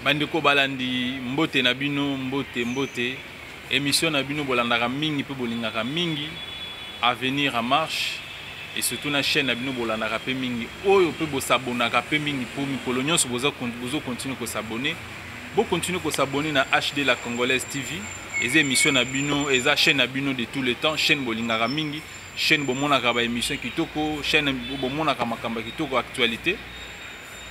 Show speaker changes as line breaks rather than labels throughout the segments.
Bandeko balandi, mbote na bino, mbote mbote. Émission na bino bolandaka mingi mpe bolingaka mingi, Avenir en marche, et surtout na chaîne na bino bolandaka mpe mingi, oyo mpe bosabonaka mpe mingi, mpo mikolo nyonso bozo continuer kosabonner. Bocontinuer kosabonner na HD La Congolaise TV. Eza émission na bino, eza chaîne na bino de tout le temps, chaîne bolingaka mingi, chaîne bomonaka baémission kitoko, chaîne bomonaka makambo ya kitoko, actualité.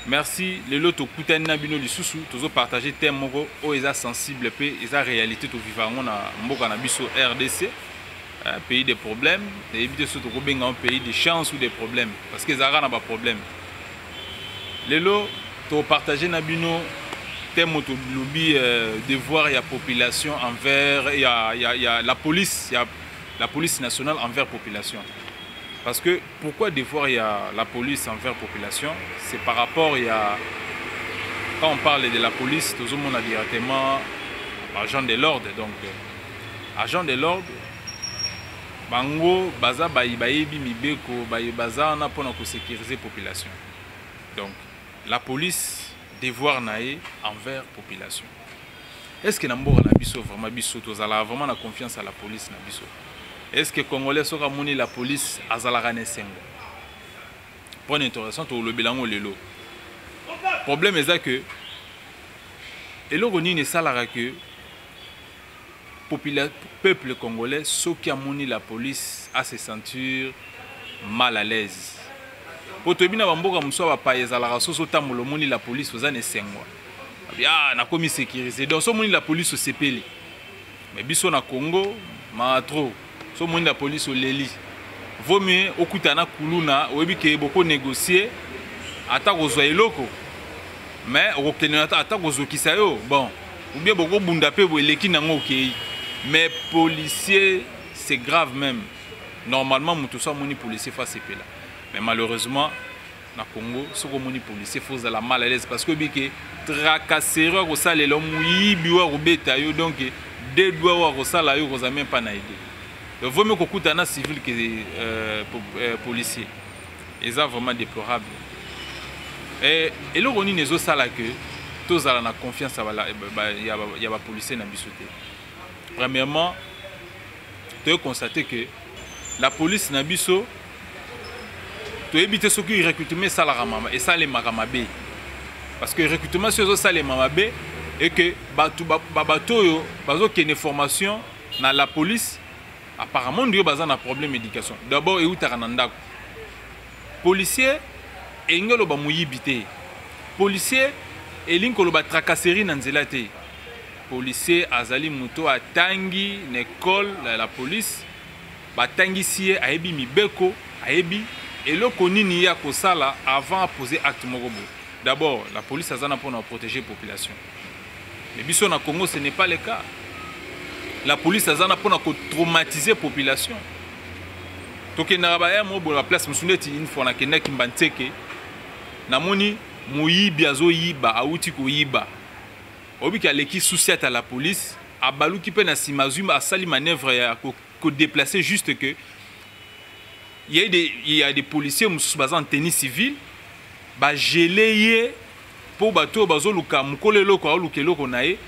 Merci. Lelo tokutani na bino lisusu, tozopartage thème moko oyo eza sensible mpe eza réalité toviva yango na mboka na biso RDC, pays des problèmes. Nayebi te so tokobenga yango pays de chance ou des problèmes, parce que ezalaka na baproblème. Lelo topartage na bino thème oyo tolobi devoir ya population envers ya la police, ya la police nationale envers population. Parce que pourquoi devoir ya la police envers population? C'est par rapport ya, quand on parle de la police, tozomona directement agent de l'ordre. Donc agent de l'ordre, bango baza bayebi mibeko, baza wana mpona kosécuriser population. Donc la police, devoir na ye envers population, est ce que na mboka na biso vraiment biso tozalaka vraiment na confiance à la police na biso? Est ce que Congolais soki amoni la police azalaka na esengo? Point d'interrogation. Tolobela yango lelo. Problème eza que eloko nini esalaka ke peuple congolais soki amoni la police a se sentir mal à l'aise? Po toyebi na bamboka mosusu ya bapaya ezalaka soso otambola, omoni la police, oza na esengo, ah, nakomi sécurisé. Donc so omoni la police, osepeli. Mais biso na Congo, maa trop, so omoni la police, oleli. Vaut mieux okutana na kuluna, oyebi ke bokonégocier ata kozwa eloko, mais okokende ata kozokisa yo, bon, ou bien bokobunda mpe bo eleki nango, okei. Mais policier, c'est grave même. Normalement moto so amoni policier, faut asepela. Mais malheureusement na Congo, soki omoni policier, faut ozala mal à l'aise, parce que oyebi ke tracasserie akosalela, moyibi oyo akobeta yo, donc deux doigts oyo akosala yo, kozala même pas na idée. Donc vaut mieux kokutana na civil que policier. Eza vraiment déplorable. Eloko nini ezosala ke tozala na confiance ya bapolicier na biso te? Premièrement, toye constate que la police na biso, toyebi te soki recrutement esalaka, esalemaka mabe, parce que recrutement soki ezosalema mabe et que bato oyo bazokende formation na la police, apparemment ndio baza na problème. Éducation d'abord eutaka na ndako. Policier elingi oloba moyibi te, policier elingi koloba tracasserie na nzela te. Policier azali moto atangi na école ya la police, batangisi ye, ayebi mibeko, ayebi eloko nini ye akosala avant aposer acte moko boye. D'abord la police aza na mpona protéger population, mais biso na Congo, ce n'est pas le cas. La police aza na mpona kotraumatiser population. Tokendaka baya mo boye, baplace mosusu, neti une fois nakendaki Mbantseke, namoni moyibi azoyiba, awuti koyiba, oyebiki aleki sous-ciat ya la police, abaluki mpe na nsima, azwi, asali manœuvre ya kodéplacer, juste que il y a des policiers mosusu baza en tenue civile, bageler ye, mpo bato oyo bazoluka mokolo eloko, aoluka eloko na ye,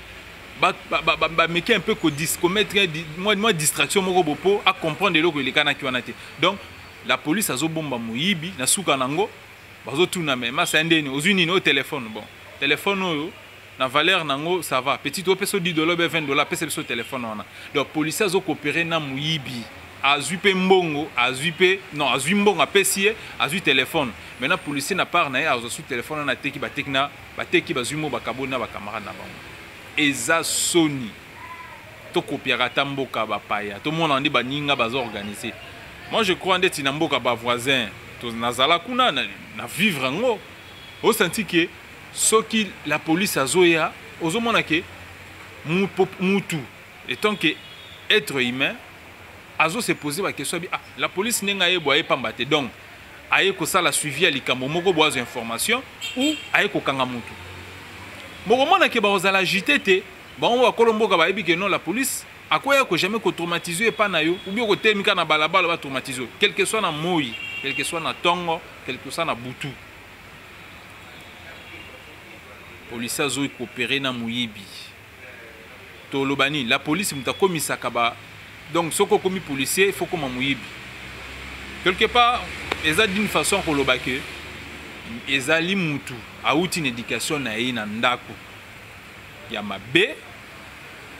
bameki un peu komettre mwa distraction moko bo mpo acomprendre eloko elekanaki wana te. Donc la police azobomba moyibi, na suka nango bazotuna: "Me masa ya ndeni, ozwi nini?" "Oyo telefone." "Bon, telefone oyo na valeur nango, ça va, petit, opesa 10 $, be 20 $, apesa biso telefone wana." Donc policier azocoopérer na moyibi, azwi mpe mbongo, azwi mpe, non, azwi mbongo, apesi ye, azwi telefone. Maintenant policier na part na ye azwa su telefone wana, ateki, bateki na bateki, bazwi mo, bakaboli na bacamarade na bango. Eza soni. Tokopiaka ata mboka bapaya, tomona nde baninga bazaorganiser. Moi je crois ndeti na mboka bavoisin, nazala kuna na vivre yango, osanti ke soki la police azoya, ozomona ke mutu étant que être humain azo se poser baquestion abi: "Ah, la police ndenge aye boye, ayepamba te." Donc aye kosala suivi ya likambo moko bo, azwa information ou aye kokanga mutu. Bokomona ke bakozala agité te. Bango bakolo mboka bayebi ke non, la police akoya ko jamais kotraumatiser epa na yo, ou bien kotelemi kaka na balabala, batraumatiser yo, quel que soit na moi, quel que soit na ntongo, quel que soit na butu. Policier azocoopérer na moyibi. Toloba nini? La police, moto akomisaka ba, donc soki okomi policier, il faut koma moyibi quelque part. Eza d'une façon koloba ke ezali mutu awuti na éducation na ye na ndako ya mabe,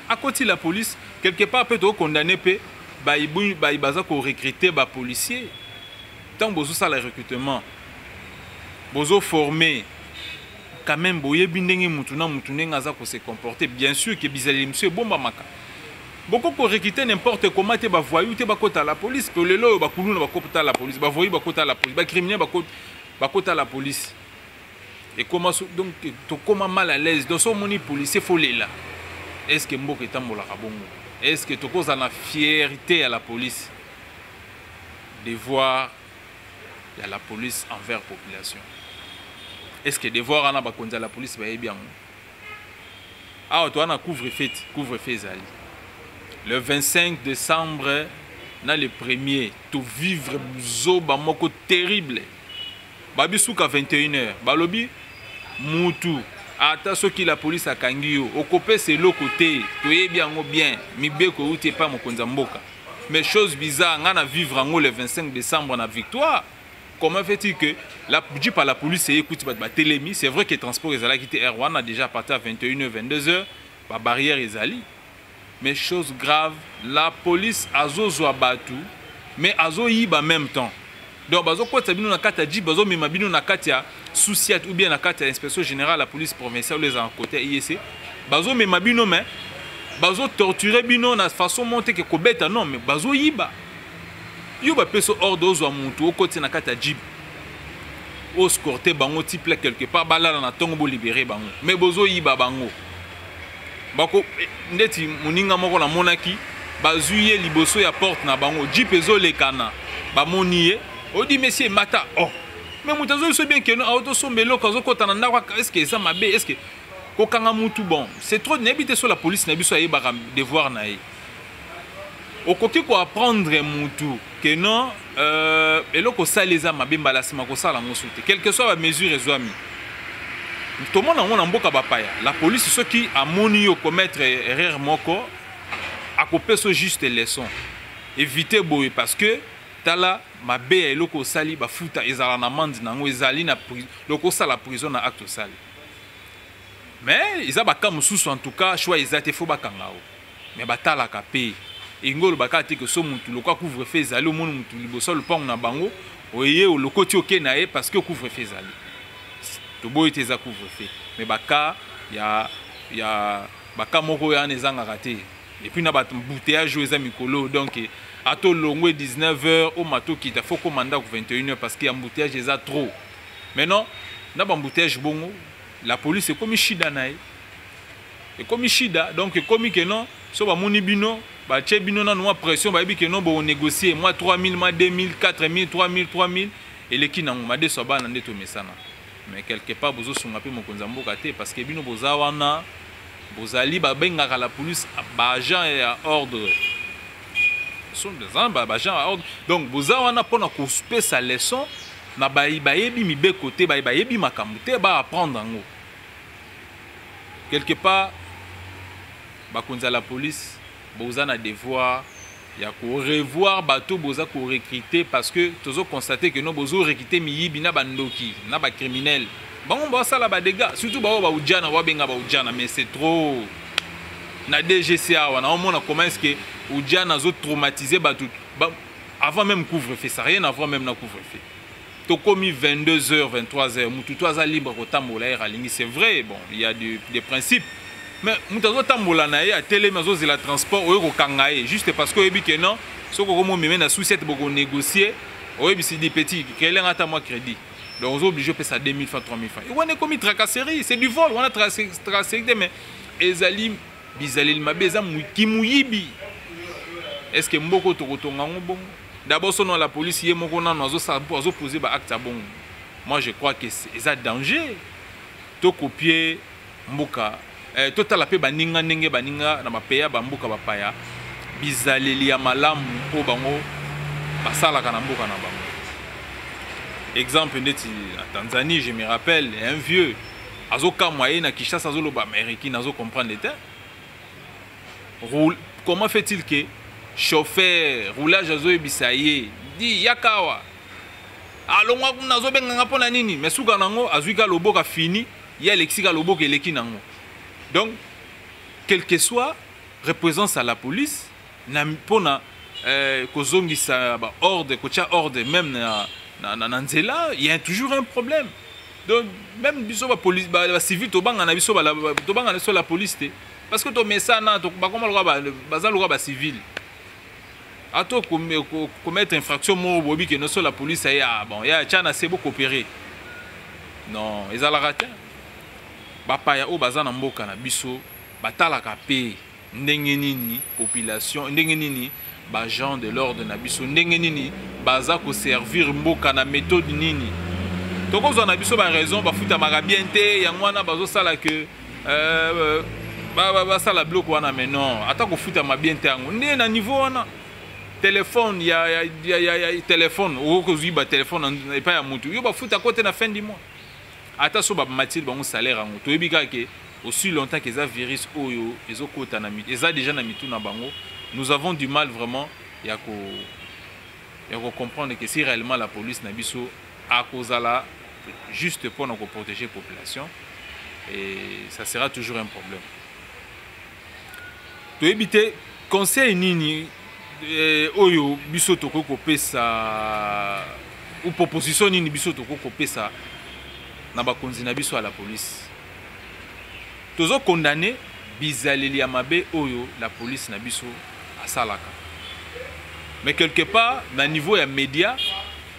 akoti la police. Quelque part mpe tokondamner mpe bayi baza korecruter bapolicier. Ntango bozosala recrutement, bozoformer quand même, boyebi ndenge mutu na mutu ndenge aza kose comporter. Bien sûr ke bizaleli mosusu ebombamaka. Boko korecruter n'importe comment te, bavoyou te bakota la police. Po lelo oyo bakuluna bakota la police, bavoyou bakota la police, bacriminel bakota la police. Ekoma donc tokóma mal à l'aise. Donc so omoni policier, faut lela. Est ce que mboka etambolaka bongo? Est ce que tokozala na fierté ya la police? Devoir ya la police envers population, est ce que devoir wana bakonzi ya la police bayebi yango? Awa toza na couvre-feu. Couvre-feu ezali le 25 décembre na le premier. Tovivre zoba moko terrible. Babi suka 21 heures, balobi mutu ata soki la police akangi yo, okopesa eloko te. Toyebi yango bien, mibeko euti epai mokonzi ya mboka. Mais chose bizarre, ngai na vivre yango le 25 décembre na Victoire. Comment fait-il que la jeep à la police eyekuti bato batelemi? C'est vrai que transport ezalaki te heure wana déjà, à partir ya 21h, 22h, babarrière ezali. Mais chose grave, la police azozwa bato mais azoyiba même temps. Donc bazokotisa bino na kati ya jeep, bazomema bino na kati ya sous-ciat ou bien na kati ya Inspection générale ya police provinciale oyo ezala côté ya IEC. Bazomema bino mais bazotorturer bino na façon moko te ke kobeta, non, mais bazoyiba yo. Bapesa ordre, ozwa motu, okoti na kati ya jeep, oescorter bango ti pla quelque part, balala, na ntongo bolibérer bango. Mais bozoyiba bango. Bako ndeti moninga moko namonaki, bazwi ye liboso ya porte na bango, jeep ezolekana, bamoni ye, odi: "Monsieur, mata." Oh, mais moto azoyi so bien keno aotosomba eloko, azokɔta na ndako. Est ce que eza mabe? Est ce que kokanga mutu, bon, c'est trop? Nayebi te so la police na biso ayebaka devoir na ye. Okoki koapprendre mutu ke non, eloko osali eza mabe, mbala nsima kosala yango su te, quelque soit bamesure ezwami. Tomona yango na mboka bapaya, la police soki amoni yo commettre erreur moko, akopesa juste leçon: éviter boye, parce que tala mabe ya eloko osali, bafuta ezala na amende nango, ezali na loko osala prison na acte osali. Mais eza baka mosusu, en tout cas choix eza te, faut bakanga o. Mais batalaka mpe elingi olobaka te ke so mutu lokwa couvre-feu ezali, omoni mutu liboso ya lopango na bango, oye olokoti, oke na ye parce que couvre-feu ezali. Toboyi te, eza couvre-feu, mais baka ya baka moko oyo wana ezangaka te. Et puis na baembouteillage oyo eza mikolo, donc ata olongwe 19 heures, omata okita, faut koma ndako 21 heures parce que embouteillage eza trop. Maintenant na baembouteillage bongo, la police ekomi shida na ye, ekomi shida. Donc ekomi ke non, so bamoni bino, batie bino nanu mwa pression, bayebi ke non, bonégocier mwa 3000, mwa 2000, 4000, 3000, 3000, eleki nango madeso ya bana nde tomesana. Mais quelque part bozosunga mpe mokonzi ya mboka te, parce que bino boza wana, bozali babengaka la police baagent ya ordre, baagent ya ordre. Donc boza wana mpona kopesa leçon na bayebi mibeko te, bayebi makambo te, baapprendre yango. Quelque part bakonzi ya la police boza na devoir ya korevoir bato boza korecruter, parce que tozoconstater ke no, bozorecruter miyibi na bandoki na bacriminel. Bango basala badégâts, surtout bao baujana, babenga baujana. Mais c'est trop. Na DGC awa naomona comment est ce que ujana azotraumatiser bato avant même couvre-feu. Ça rien à voir même na couvre-feu. Tokomi 22 h, 23 h, mutu to aza libre kotambola heure alingi. C'est vrai, bon, il y a des principes, mais moto azotambola na ye, atelemi, azozela transport, oyo kokanga ye juste parce que oyebi ke non, soki okomomeme na sous-ciat, bokonégocier, oyebisi di petit kelenga ata mwa crédit, donc oza obligé opesa 2000 francs, 3000 francs. Wana ekomi tracasserie, c'est du vol wana, tracasserie te, mais ezali bizaleli mabe, eza kimuyibi. Est ce que mboka tokotonga yango bongo? D'abord sono la police ye moko nano azopose baacte ya bongo, moi je crois que eza danger. Tokopie mboka, totala mpe baninga, ndenge baninga na bapeya bamboka bapaya, bizaleli ya malamu oyo bango basalaka na mboka na bango. Exemple ndeti na Tanzanie, je me rappelle un vieux Azokamwa ye na Kinshasa, azoloba Amérique, nazo comprendre te comment fait-il que chauffeur roulage azoyebisa ye di yaka awa, alongwa kuna, azobenganga mpo na nini? Mais suka nango azwi ka loboko, afini ye, alekisi ka loboko, eleki nango. Donc quel que soit représence à la police na mpona kozongisa baordre, kotia ordre même na nzela, il y a toujours un problème. Donc même biso bacivil tobanga na biso, tobanga na biso la police te, parce que tomesana, bakoma lokola baza lokola bacivil. Ato commettre infraction moko, boyebi ke noso la police aye, ah bon, ya tia na se, bocoopérer. Non, ezalaka te. Bapaya oyo baza na mboka na biso batalaka mpe ndenge nini population, ndenge nini baagent de l'ordre na biso, ndenge nini baza koservir mboka, na méthode nini. Tokozwa na biso baraison, bafutamaka bien te, yango wana bazosala ke basala biloko wana. Mais non, ata kofutama bien te, yango nde na niveau wana telefone ya telefone, okoki kozwi batelefone epai ya motu yo bafutako te na fin du mois. Ata so bamatili bango salaire, yango toyebi kaka ke aussi longtemps que eza virus oyo ezokota na, eza déjà na mitu na bango, nous avons du mal vraiment ya kocomprendre que si réellement la police na biso akozala juste mpona koprotéger population, et ça sera toujours un problème. Toyebi te conseil nini oyo biso tokoki kopesa ou proposition nini biso tokoki kopesa na bakonzi na biso ya la police. Tozokondane bizaleli ya mabe oyo la police na biso asalaka, mais quelque part na niveau ya média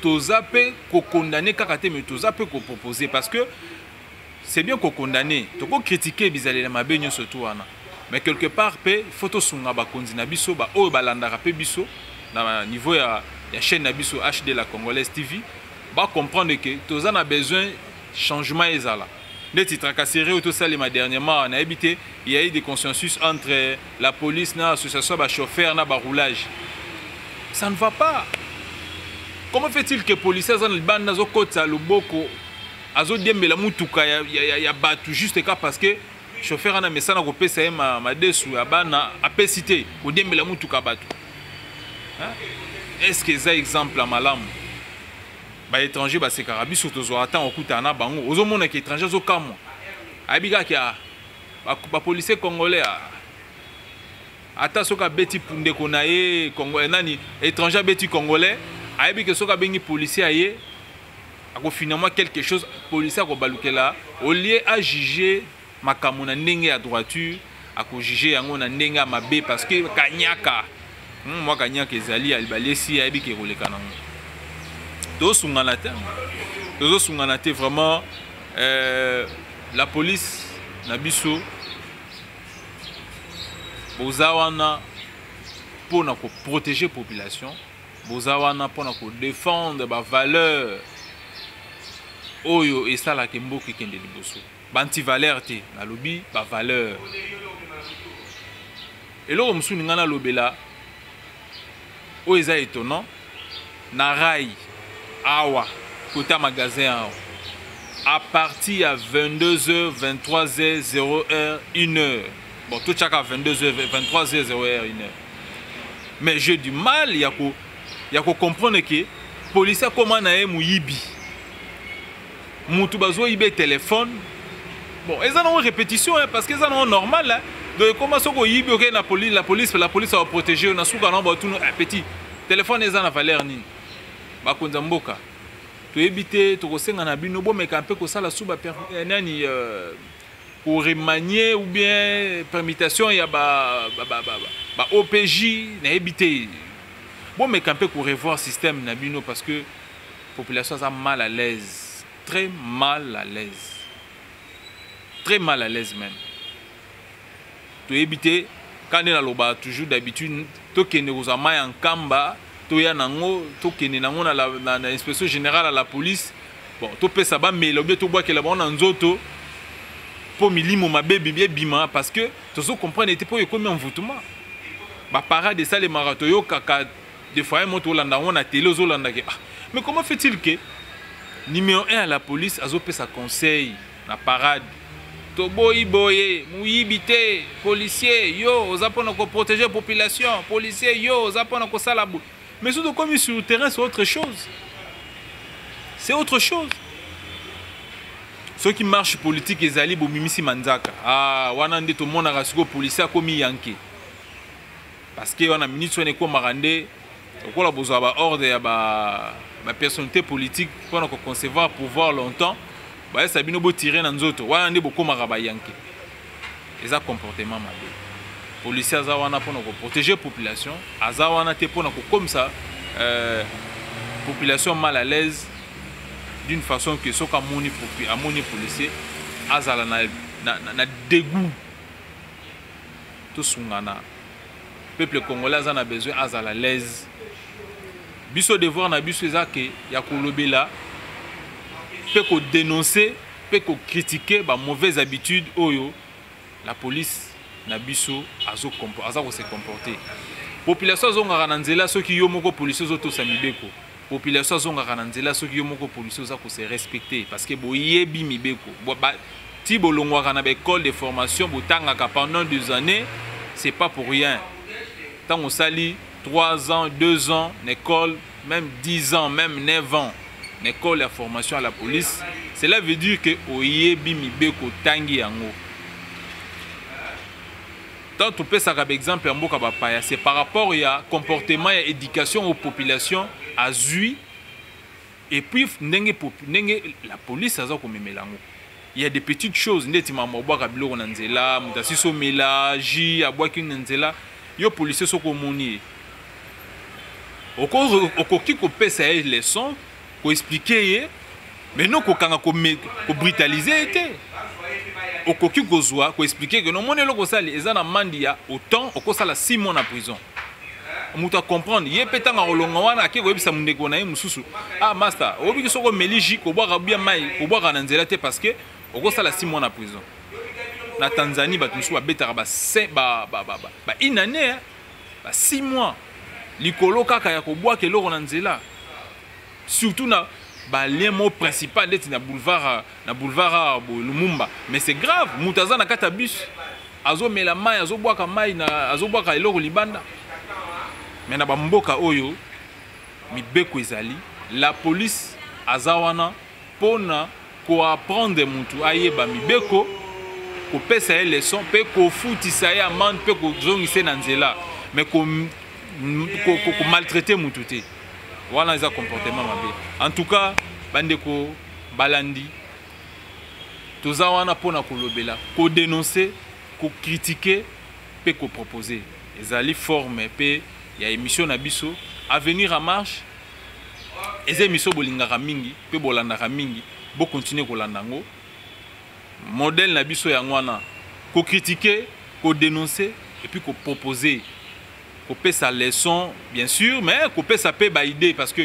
toza mpe kokondane kaka te, mais toza mpe kopropose, parce que c'est bien kokondane, tokocritiquer bizaleli ya mabe nyonso tu wana, mais quelque part mpe faut tosunga bakonzi na biso baoyo balandaka mpe biso na niveau ya chaîne na biso HD La Congolaise TV, bacomprendre ke toza na besoin changement ezala. Neti tracasserie oyo tosalema dernièrement, nayebi te, il y a eu des consensus entre la police na association bachauffeur na baroulage, ça ne va pas. Comment fait-il que policier aza na libanda, azokotisa loboko, azodiembela mutuka ya bato juste ka parce que chauffeur wana mesana kopesa ye madesu ya bana, apesi te, kodiembela mutuka bato? Est ce que eza exemple ya malamu? Baétranger basekaka biso, tozwaka ntango okutana na bango, ozomonaka étranger azokamwa, ayebi kaka bapolicier congolais. Ata soki abeti ndeko na ye nani, étranger abeti congolais, ayebi ke soki abengi policier aye, akofina mwa quelque chose, policier akobalukela. Au lieu ajuge makambo na ndenge ya droiture, akojuge yango na ndenge ya mabe, parce que kanyaka mwa kanyaka ezali, balesi, ayebi ke koleka nango. Tozosungana te, tozosungana te vraiment. La police na biso, boza wana mpona koprotéger population, boza wana mpona kodéfendre bavaleur oyo esalaka mboka ekende liboso. Baantivaleur te, nalobi bavaleur. Eloko mosusu ninga nalobela oyo eza étonnant, na rail awa, kota magasin awa, à partir ya 22h, 23h, 0h, 1h, bon, totiaka 22h, 23h, 0h, 1h, mais j'ai du mal ya kocomprendre ke policier akóma na ye moyibi, mutu bazoyiba telefone. Bon, eza nango répétition, hein, parce que eza nango normal, hein. Donc ekóma soki oyibi, okei na police, la police akoprotéger yo. Na suka nango batunu: ah, petit telefone eza na valeur nini? Bakonzi ya mboka, toyebi te, tokosenga na bino bomeka mpe kosala su nani koremanier ou bien permutation ya ba OPJ. Nayebi te, bomeka mpe korevoir système na bino, parce que population aza mal à l'aise, très mal à l'aise, très mal à l'aise même. Toyebi te ka nde naloba toujours d'habitude, tokende kozwa mai ya Nkamba, toya nango, tokende nango na inspection générale ya la police. Bon, topesa bamela obie, tobwakela bango na nzoto mpo milimo mabe ebima, parce que tozocomprendre ete mpo ekomi envoûtement. Baparade esalemaka, toyokaka des fois mo tolanda yango na télé, ozolandaki: ah, mais comment fait-il que numéro 1 à la police azopesa conseil na parade? Toboyi boye, muyibi te, policier yo oza mpona koprotéger population, policier yo oza mpona kosala boye. Mais soki tokomi sur terrain, c'est autre chose, c'est autre chose. Soki marche politique ezali, bomimisi manzaka. Ah, wana nde tomonaka sikoyo policier akomi yanke, parce que wana minute wana ekomaka nde lokola bozwa baordre ya bapersonnalité politique mpona koconcevoir pouvoir longtemps. Bayesa bino botire na nzoto, wana nde bokomaka bayanke. Eza comportement mabe. Policier aza wana mpona koprotéger population, aza wana te mpona kokomisa population mal à l'aise d'une façon que soki amoni policier, azala na dégoût. Tosungana. Peuple congolais aza na besoin azala l'aise. Biso, devoir na biso eza ke ya kolobela mpe kodénoncer mpe kocritiquer bamauvaise habitude oyo la police na biso aza kose comporter. Population azongaka na nzela soki yo moko policier ozotosa mibeko. Population azongaka na nzela soki yo moko policier oza kose respecter, parce que boyebi mibeko. Ti bolongwaka na baécole de formation, botangaka pendant 2 années, c'est pas pour rien. Ntango osali 3 ans, 2 ans na école, même 10 ans, même 9 ans na école ya formation à la police, cela veut dire que oyebi mibeko, otangi yango. Tant topesaka baexemple ya mboka bapaya, c'est par rapport ya comportement ya éducation aux populations azwi et puis ndenge la police aza komemela yango. Il y a des petites choses ndeti mama obwaka biloko na nzela, moto asisi omela jus, abwaki na nzela. Yo policier, soki omoni ye, okoki kopesa ye leçon, koexpliquer ye, mais no kokanga, kobrutaliser ye te. Okoki kozwa koexpliquer ke nomoni eloko osali eza na amende ya autant, okosala 6 mois na prison. Moto acomprendre ye mpe, ntango akolonga wana, ake koyebisa mondeko na ye mosusu: "Ah master, oyebiki soki omeli jus, kobwaka bia mai, kobwaka na nzela te, parce que okosala 6 mois na prison." Na Tanzanie, bato mosusu babetaka ba une année, ba 6 mois, likolo kaka ya kobwaka eloko na nzela, surtout na balien moko principal neti na boulevard boye Lumumba. Mais c'est grave, moto aza na kati ya bus, azomela mai, azobwaka mai, azobwaka eloko libanda. Mais na bamboka oyo mibeko ezali, la police aza wana mpona koapprendre mutu ayeba mibeko, kopesa ye leçon mpe kofutisa ye amende mpe kozongisa ye na nzela. Mais komaltraiter mutu te, wana eza comportement mabe. En tout cas, bandeko balandi, toza wana mpona kolobela, kodénoncer, kocritiquer mpe koproposer. Ezali forme mpe ya émission na biso Avenir en marche. Eza émission bolingaka mingi mpe bolandaka mingi. Bokontinue kolanda yango. Modèle na biso yango wana: kocritiquer, kodénoncer et puis koproposer, kopesa leçon bien sûr, mais kopesa mpe baidée, parce que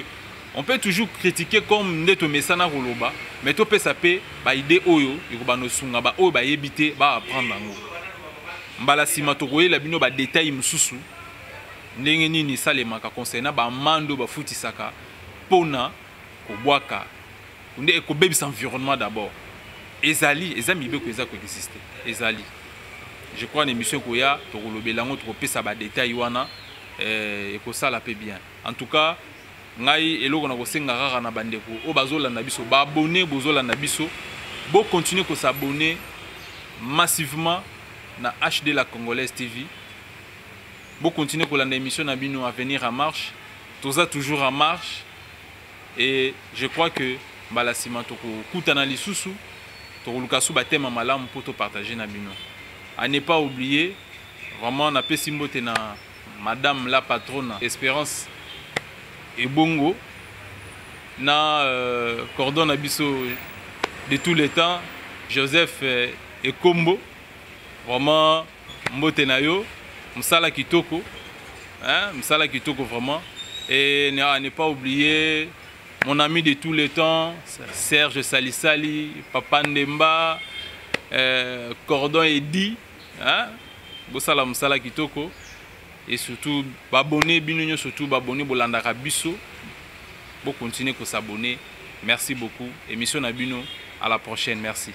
on peut toujours critiquer comme nde tomesana koloba, mais topesa mpe baidée oyo ekobanda osunga baoyo bayebi te, baapprendre yango. Mbala nsima tokoyela bino badétail mosusu, ndenge nini esalemaka concernant baamende oyo bafutisaka mpona kobwaka nde ekobebisa environnement. D'abord ezali, eza mibeko, eza koexiste, ezali. Je crois na émission ekoya, tokolobela yango, tokopesa badétail wana, ekosala mpe bien. En tout cas, ngai eloko na kosenga kaka na bandeko oyo bazolanda biso, baabonnés bozolanda biso, bocontinue kos'abonner massivement na HD La Congolaise TV. Bocontinue kolanda émission na bino Avenir en marche. Toza toujours en marche et je crois que mbala nsima tokokutana lisusu, tokoluka su batema malamu mpo topartage na bino. À ne pas oublier, vraiment napesi mbote na madame la patronne Espérance Ebongo, na cordon na biso de tous les temps, Joseph Ekombo. Vraiment mbote na yo, mosala kitoko, hein, mosala kitoko vraiment. Et à ne pas oublier mon ami de tous les temps, Serge Salisali, Papa Ndemba, Cordon Edi, hein, bosala mosala kitoko. Et surtout baabonnés, bino nyonso, surtout baabonnés bolandaka biso, bocontinue kos'abonner. Merci beaucoup. Émission na bino, à la prochaine, merci.